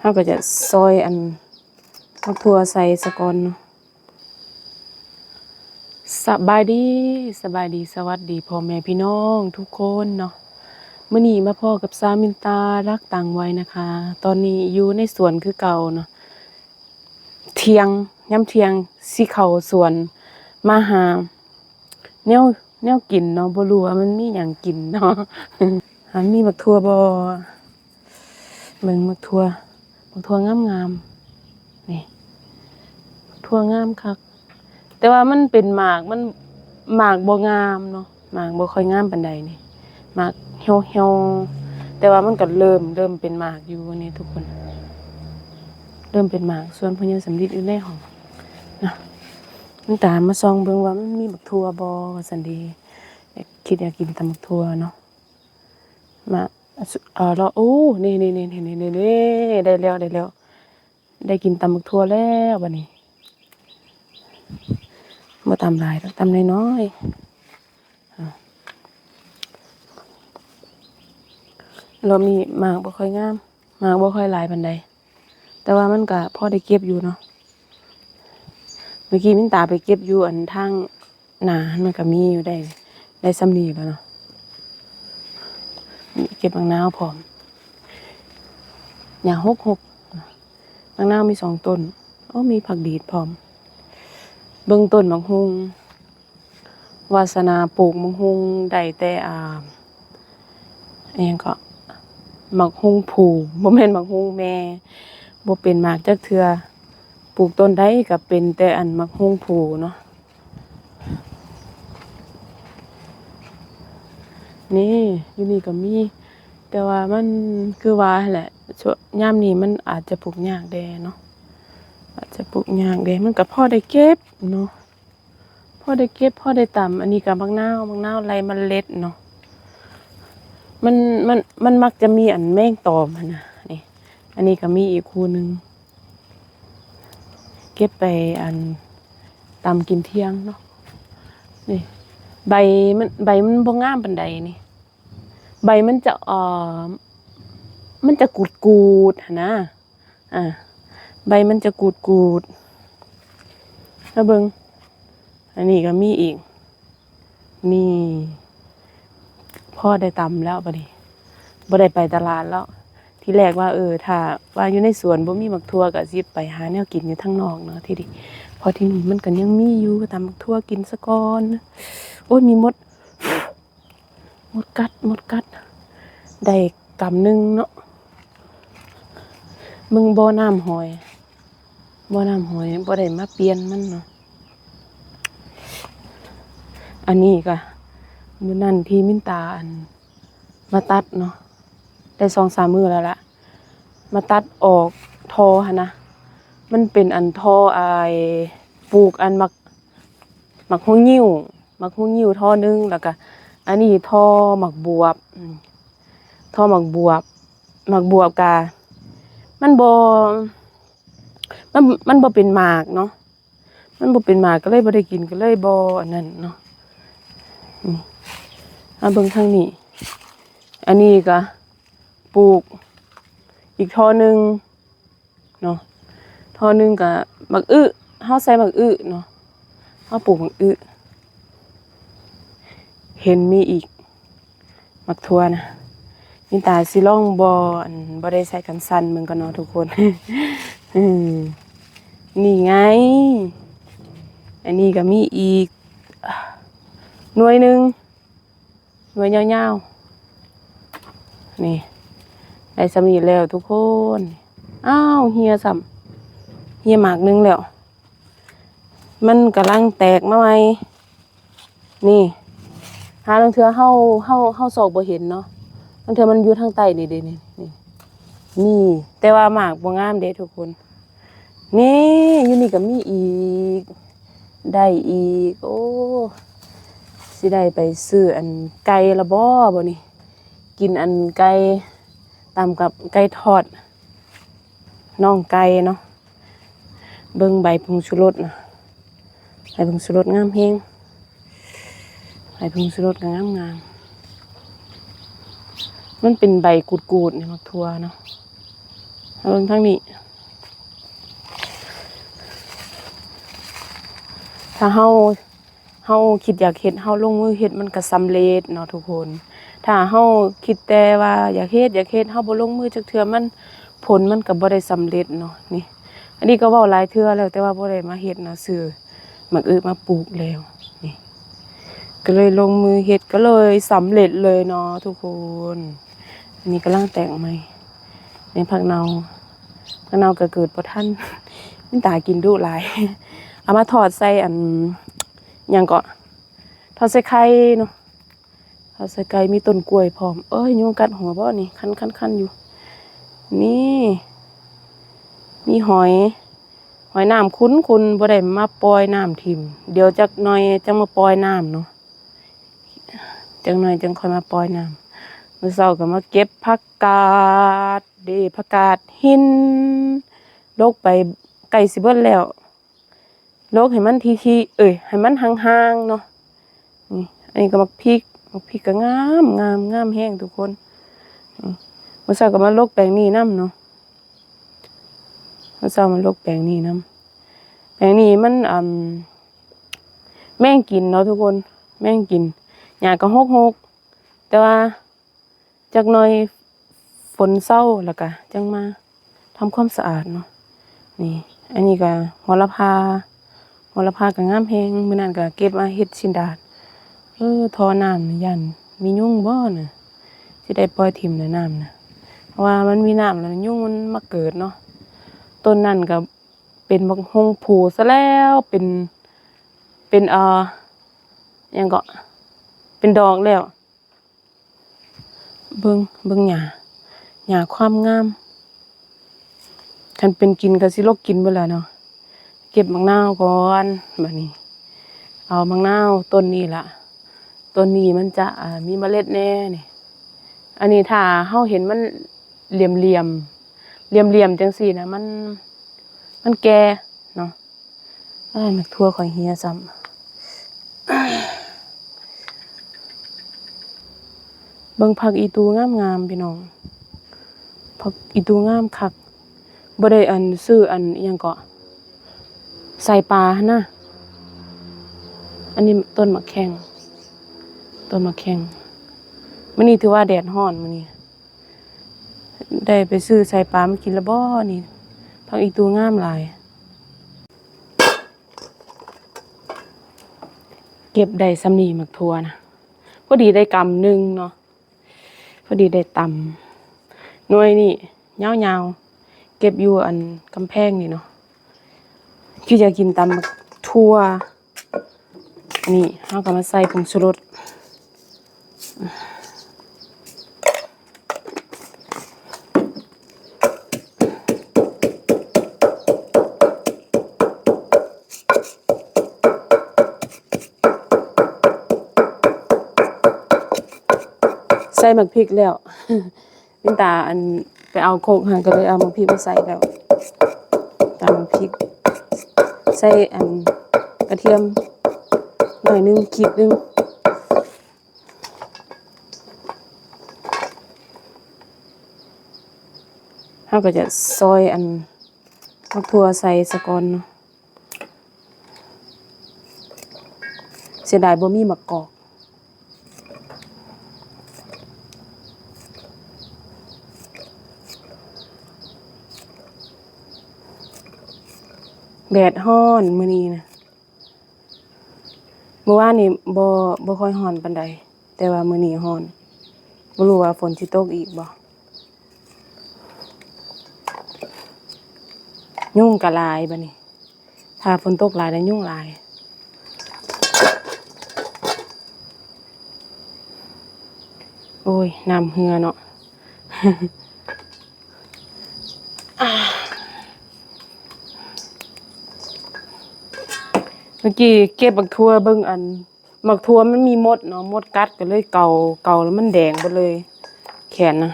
ເຮົາກໍຈະຊອຍອັນໝາກຖົ່ວໃສ່ສາກ່ອນເນາະ. ສະບາຍດີ, ສະບາຍດີ, ສະຫວັດດີພໍ່ແມ່ພີ່ນ້ອງທຸກຄົນເນາະ. ມື້ນີ້ມາພໍ້ກັບສາວມິນຕາລັກຕ່າງໄວນະຄະ. ຕອນນີ້ຢູ່ໃນສວນຄືເກົ່າເນາະ. ທ່ຽງ, ຍາມທ່ຽງຊິເຂົ້າສວນມາຫາແນວ, ແນວກິນເນາະ, ບໍ່ຮູ້ວ່າມັນມີຫຍັງກິນເນາະ. ຫາມີໝາກຖົ່ວບໍ່? ເບິ່ງໝາກຖົ່ວ, ໝາກຖົ່ວງາມໆ ນີ້ ໝາກຖົ່ວງາມຄັກ. ແຕ່ວ່າມັນເປັນໝາກ, ມັນໝາກບໍ່ງາມເນາະ, ໝາກບໍ່ຄ່ອຍງາມປານໃດນີ້, ໝາກຫ່ຽວໆ ແຕ່ວ່າມັນກໍເລີ່ມ, ເລີ່ມເປັນໝາກຢູ່ນີ້ທຸກຄົນ, ເລີ່ມເປັນໝາກ. ສ່ວນພໍ່ໃຫຍ່ສຳລິດຢູ່ໃນຫ້ອງນະ, ມັນຕາມມາສ່ອງເບິ່ງວ່າມັນມີໝາກຖົ່ວບໍ່ວ່າຊັ້ນເດ. ຄິດຢາກກິນຕຳໝາກຖົ່ວເນາະ. ມາ ເອົາລະ ໂອ້ ນີ້ໆ ໄດ້ແລ້ວ, ໄດ້ແລ້ວ, ໄດ້ກິນຕຳບັກຖົ່ວແລ້ວບັດນີ້. ບໍ່ຕຳຫຼາຍດອກ, ຕຳນ້ອຍໆ. ລອບນີ້ໝາກບໍ່ຄ່ອຍງາມ, ໝາກບໍ່ຄ່ອຍຫຼາຍປານໃດ, ແຕ່ວ່າມັນກະພໍໄດ້ເກັບຢູ່ເນາະ. ເມື່ອກີ້ມິນຕາໄປເກັບຢູ່ອັນທາງ ໜ້າມັນກໍມີຢູ່ໄດ້, ໄດ້ສ່ຳນີ້ແລ້ວເນາະ. ເກັບໝາກນາວພ້ອມ, ຫຍ້າຫົກໆ. ໝາກນາວມີສອງຕົ້ນ. ໂອ້ ມີຜັກດີດພ້ອມ. ເບິ່ງຕົ້ນໝາກຫຸ່ງ, ວາສະໜາປູກໝາກຫຸ່ງໄດ້ແຕ່ ອ່າ ອີຫຍັງເກາະ ໝາກຫຸ່ງພູ, ບໍ່ແມ່ນໝາກຫຸ່ງແມ່, ບໍ່ເປັນໝາກຈັກເທື່ອ. ປູກຕົ້ນໃດກໍເປັນແຕ່ອັນໝາກຫຸ່ງພູເນາະ. ນີ້ ຢູ່ນີ້ກໍມີ, ແຕ່ວ່າມັນຄືວ່າຫັ້ນແຫຼະ, ຊ່ວງ ຍາມນີ້ມັນອາດຈະປູກຍາກແດ່ເນາະ, ອາດຈະປູກຍາກແດ່. ມັນກໍພໍໄດ້ເກັບເນາະ, ພໍໄດ້ເກັບ ພໍໄດ້ຕຳ. ອັນນີ້ກໍໝາກນາວ, ໝາກນາວໄລ່ເມລັດເນາະ. ມັນ ມັນ ມັນມັກຈະມີອັນແມງຕອມຫັ້ນນະ. ນີ້ ອັນນີ້ກໍມີອີກຄູ່ໜຶ່ງ. ເກັບໄປອັນຕຳກິນທ່ຽງເນາະ. ນີ້ ໃບມັນ ໃບມັນບໍ່ງາມປານໃດນີ້, ໃບມັນຈະ ເອີ່ ມັນຈະກູດໆຫັ້ນນະ. ອ່າ ໃບມັນຈະກູດໆ. ມາເບິ່ງ ອັນນີ້ກໍມີອີກ. ນີ້ ພໍໄດ້ຕຳແລ້ວບັດນີ້, ບໍ່ໄດ້ໄປຕະຫຼາດແລ້ວ. ທີແລກວ່າ ເອີ ຖ້າວ່າຢູ່ໃນສວນບໍ່ມີໝາກຖົ່ວກໍຊິໄປຫາແນວກິນຢູ່ທາງນອກເນາະ. ທີນີ້ ພໍທີ່ນີ້ມັນກໍຍັງມີຢູ່, ຕຳໝາກຖົ່ວກິນສາກ່ອນ. ໂອ້ຍ ມີມົດ, ມົດກັດ, ມົດກັດ. ໄດ້ກຳໜຶ່ງເນາະ. ເບິ່ງບໍ່ນ້ຳຫອຍ, ບໍ່ນ້ຳຫອຍ ບໍ່ໄດ້ມາປ່ຽນມັນເນາະ. ອັນນີ້ກະ ມື້ນັ້ນທີ່ມິນຕາອັນມາຕັດເນາະ, ໄດ້ສອງສາມມື້ແລ້ວລະ, ມາຕັດອອກທໍ່ຫັ້ນນະ. ມັນເປັນອັນທໍ່ ອ້າຍ ປູກອັນໝາກ ໝາກຫົວງິ້ວ, ໝາກຫົວງິ້ວທໍ່ໜຶ່ງ, ແລ້ວກະອັນນີ້ທໍ່ໝາກບວບ, ອືມ ທໍ່ໝາກບວບ. ໝາກບວບກະມັນບໍ່ ມັນ ມັນບໍ່ເປັນໝາກເນາະ, ມັນບໍ່ເປັນໝາກ ກໍເລີຍບໍ່ໄດ້ກິນ, ກໍເລີຍບໍ່ອັນນັ້ນເນາະ. ນີ້ ມາເບິ່ງທາງນີ້, ອັນນີ້ກະປູກອີກທໍ່ໜຶ່ງເນາະ, ທໍ່ໜຶ່ງກະໝາກອຶ, ເຮົາໃສ່ໝາກອຶເນາະ, ເຮົາປູກໝາກອຶ. ເຫັນມີອີກ ໝາກຖົ່ວນະ. ມິນຕາຊິລອງບໍ່ ອັນ ບໍ່ໄດ້ໃສ່ກັນສັ່ນເບິ່ງກ່ອນເນາະທຸກຄົນ. ອືມ ນີ້ໄງ, ອັນນີ້ກໍມີອີກໜ່ວຍໜຶ່ງ, ໜ່ວຍຍາວໆ. ນີ້ ໄດ້ສ່ຳນີ້ແລ້ວທຸກຄົນ. ອ້າວ ເຫ່ຍຊ້ຳ, ເຫ່ຍໝາກໜຶ່ງແລ້ວ. ມັນກຳລັງແຕກມາໃໝ່ນີ້. ຫາລາງເທື່ອເຮົາ ເຮົາ ເຮົາຊອກບໍ່ເຫັນເນາະ, ລາງເທື່ອມັນຢູ່ທາງໃຕ້ນີ້ເດ້ ນີ້ ນີ້ ນີ້. ແຕ່ວ່າໝາກບໍ່ງາມເດ້ທຸກຄົນ. ນີ້ ຢູ່ນີ້ກໍມີອີກ, ໄດ້ອີກ. ໂອ້ ຊິໄດ້ໄປຊື້ອັນໄກ່ລະບໍ ບໍນີ້, ກິນອັນໄກ່ ຕຳກັບໄກ່ທອດ ໜອງໄກ່ເນາະ. ເບິ່ງໃບຜົງຊູລົດນະ, ໃບຜົງຊູລົດງາມແຮງ, ໃບຜົງຊູລົດກໍງາມໆ. ມັນເປັນໃບກູດໆ ນີ້ ໝາກຖົ່ວເນາະ. ເບິ່ງທາງນີ້ ຖ້າເຮົາ ເຮົາຄິດຢາກເຮັດ ເຮົາລົງມືເຮັດ ມັນກໍສຳເລັດເນາະທຸກຄົນ. ຖ້າເຮົາຄິດແຕ່ວ່າຢາກເຮັດ ຢາກເຮັດ ເຮົາບໍ່ລົງມືຈັກເທື່ອ ມັນ ຜົນມັນກໍບໍ່ໄດ້ສຳເລັດເນາະ. ນີ້ ອັນນີ້ກໍເວົ້າຫຼາຍເທື່ອແລ້ວ ແຕ່ວ່າບໍ່ໄດ້ມາເຮັດເນາະ ຊື້ໝາກອຶມາປູກແລ້ວ ນີ້ ກໍເລີຍລົງມືເຮັດ ກໍເລີຍສຳເລັດເລີຍເນາະທຸກຄົນ. ອັນນີ້ກຳລັງແຕກໃໝ່ ນີ້ຜັກເນົ່າ ຜັກເນົ່າກໍເກີດບໍ່ທັນ ມັນຕາກິນດຸຫຼາຍ ເອົາມາທອດໃສ່ອັນ ຫຍັງເກາະ ທອດໃສ່ໄຂ່ເນາະ ທອດໃສ່ໄກ່ ມີຕົ້ນກ້ວຍພ້ອມ. ເອີຍ ຍຸງກັດຫົວບໍ່ນີ້ ຄັນໆໆຢູ່. ນີ້ ມີຫອຍ ຫອຍນ້ຳຂຸ່ນໆ ບໍ່ໄດ້ມາປ່ອຍນ້ຳຖິ້ມ ດຽວຈັກໜ່ອຍຈັ່ງມາປ່ອຍນ້ຳເນາະ ຈັກໜ່ອຍຈັ່ງຄ່ອຍມາປ່ອຍນ້ຳ. ມື້ເຊົ້າກໍມາເກັບຜັກກາດ ເດ້ ຜັກກາດຫີນ ດົກໄປໃກ້ຊິເບິດແລ້ວ ໂລກໃຫ້ມັນຖີ່ໆ ເອີຍ ໃຫ້ມັນຫ່າງໆເນາະ. ນີ້ ອັນນີ້ກໍໝາກພິກ ໝາກພິກກໍງາມ ງາມ ງາມແຮງທຸກຄົນ. ນີ້ ມື້ເຊົ້າກໍມາລົກແປງນີ້ນຳເນາະ ມື້ເຊົ້າມາລົກແປງນີ້ນຳ. ແປງນີ້ມັນ ອາ ແມງກິນເນາະທຸກຄົນ ແມງກິນ ຫຍ້າກໍຮົກໆ ແຕ່ວ່າ ຈັກໜ່ອຍຝົນເຊົາແລ້ວກະຈັ່ງມາທຳຄວາມສະອາດເນາະ. ນີ້ ອັນນີ້ກະຫົວລະພາ ຫົວລະພາກະງາມແຮງ ມື້ນັ້ນກະເກັບມາເຮັດຊິນດາດ. ເອີ ທໍ່ນ້ຳນີ້ຢ້ານມີຍຸງບໍ່ນະ ຊິໄດ້ປ່ອຍຖິ້ມແລ້ວນ້ຳນະ ເພາະວ່າມັນມີນ້ຳແລ້ວຍຸງມັນມາເກີດເນາະ. ຕົ້ນນັ້ນກະເປັນບັກຫົງຜູຊະແລ້ວ ເປັນ ເປັນ ເອີ ຫຍັງເກາະ ເປັນດອກແລ້ວ. ເບິ່ງ ເບິ່ງຫຍ້າ ຫຍ້າຄວາມງາມ ຄັນເປັນກິນກໍຊິລົກກິນເບິດແລ້ວເນາະ. ເກັບໝາກນາວກ່ອນ ບາດນີ້ ເອົາໝາກນາວຕົ້ນນີ້ລະ ຕົ້ນນີ້ມັນຈະ ອາ ມີເມລັດແດ່ນີ້. ອັນນີ້ຖ້າເຮົາເຫັນມັນຫຼ່ຽມໆ ຫຼ່ຽມໆ ຈັ່ງຊີ້ນະ ມັນ ມັນແກ່ເນາະ. ອ້າຍ ໝາກຖົ່ວຂ້ອຍເຫ່ຍຊ້ຳ. ເບິ່ງຜັກອີຕູງາມໆ ພີ່ນ້ອງ ຜັກອີຕູງາມຄັກ. ບໍ່ໄດ້ອັນ ຊື້ອັນ ອີ່ຫຍັງເກາະ ໃສ່ປາຫັ້ນນະ. ອັນນີ້ຕົ້ນໝາກແຂ້ງ ຕົ້ນໝາກແຂ້ງ. ມື້ນີ້ຖືວ່າແດດຮ້ອນ ມື້ນີ້ ໄດ້ໄປຊື້ໃສ່ປາມາກິນລະບໍ່ນີ້. ຜັກອີຕູງາມຫຼາຍ ເກັບໄດ້ສ່ຳນີ້ໝາກຖົ່ວນະ ພໍດີໄດ້ກຳໜຶ່ງເນາະ ພໍດີໄດ້ຕຳ. ໜ່ວຍນີ້ຍາວໆ ເກັບຢູ່ອັນກຳແພງນີ້ເນາະ ຄືຢາກກິນຕຳໝາກຖົ່ວ. ນີ້ເຮົາກໍມາໃສ່ຜົງຊູລົດ ໃສ່ໝາກພິກແລ້ວ ວິນຕາ ອັນ ໄປເອົາໂຄກຫັ້ນ ກໍເລີຍເອົາໝາກພິກມາໃສ່ແລ້ວ. ຕຳໝາກພິກ ໃສ່ອັນກະທຽມໜ້ອຍໜຶ່ງ ຂີດໜຶ່ງ. ເຮົາກໍຈະຊອຍອັນໝາກຖົ່ວໃສ່ສາກ່ອນເນາະ. ເສຍດາຍບໍ່ມີໝາກກອກ. ແດດຮ້ອນມື້ນີ້ນະ ມື້ວານນີ້ບໍ່ ບໍ່ຄ່ອຍຮ້ອນປານໃດ ແຕ່ວ່າມື້ນີ້ຮ້ອນ ບໍ່ຮູ້ວ່າຝົນຊິຕົກອີກບໍ່. ຍຸງກໍຫຼາຍບາດນີ້ ຖ້າຝົນຕົກຫຼາຍແລ້ວຍຸງຫຼາຍ. ໂອ້ຍ ນ້ຳເຮືອເນາະ. ເມື່ອກີ້ເກັບໝາກຖົ່ວເບິ່ງ ອັນ ໝາກຖົ່ວມັນມີມົດເນາະ ມົດກັດກໍເລີຍເກົາ ເກົາແລ້ວມັນແດງເບິດເລີຍແຂນນະ.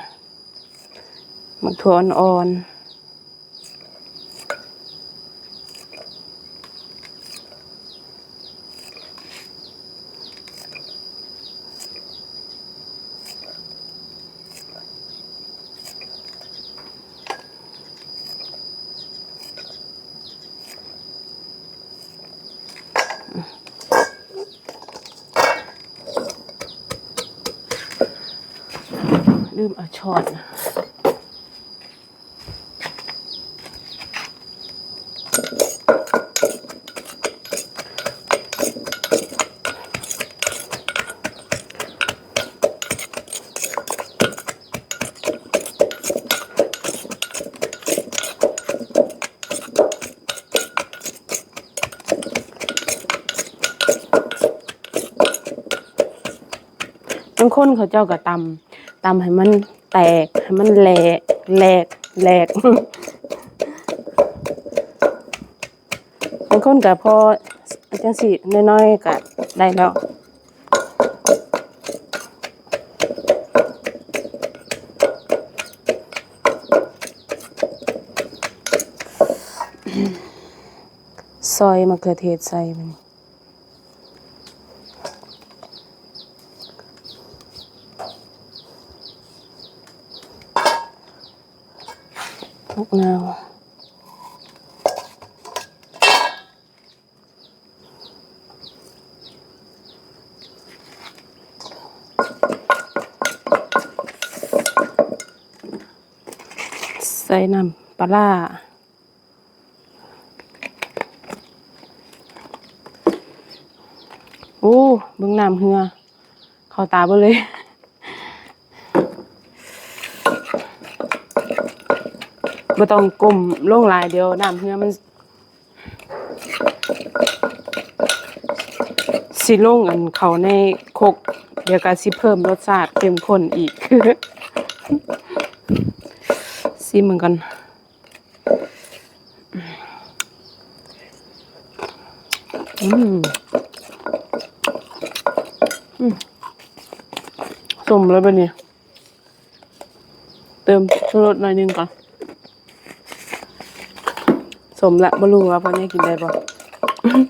ໝາກຖົ່ວອ່ອນໆ. ເ ລືມເອົາຊ້ອນ. ບາງຄົນເຂົາເຈົ້າກໍຕຳ ຕຳໃຫ້ມັນແຕກ ໃຫ້ມັນແຫຼກ ແຫຼກ ແຫຼກ. ບາງຄົນກໍພໍຈັ່ງຊີ້ ໜ້ອຍໆ ກໍໄດ້ແລ້ວ. ຊອຍມະເຂືອເທດໃສ່ບາດນີ້ ໝາກນາວ. ໃສ່ນ້ຳປາຮ້າ. ໂອ້ ເບິ່ງນ້ຳເຮືອ ເຂົ້າຕາເບິດເລີຍ. ບໍ່ຕ້ອງກົ້ມລົງຫຼາຍ ດຽວນ້ຳເຮືອມັນຊິລົງອັນເຂົ້າໃນຄົກ ດຽວກໍຊິເພີ່ມລົດຊາດເຂັ້ມຂຸ້ນອີກ. ຊີມເບິ່ງກ່ອນ. ອືມ ອືມ ສົ້ມເລີຍບາດນີ້ ເຕີມຊູລົດໜ້ອຍໜຶ່ງກ່ອນ. ສົ້ມລະ ບໍ່ຮູ້ວ່າພໍ່ໃຫຍ່ກິນໄດ້ບໍ່. ອືມ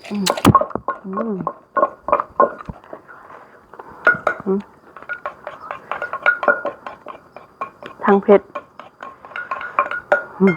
ອືມ ອືມ ທັງເຜັດ ອືມ.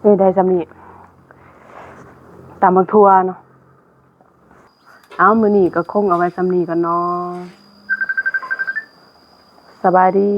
ນີ້ໄດ້ຊ່ຳນີ້ ຕຳບັກຖົ່ວເນາະ. ເອົາ ມື້ນີ້ກໍຄົງເອົາໄວ້ຊ່ຳນີ້ກ່ອນເນາະ. ສະບາຍດີ.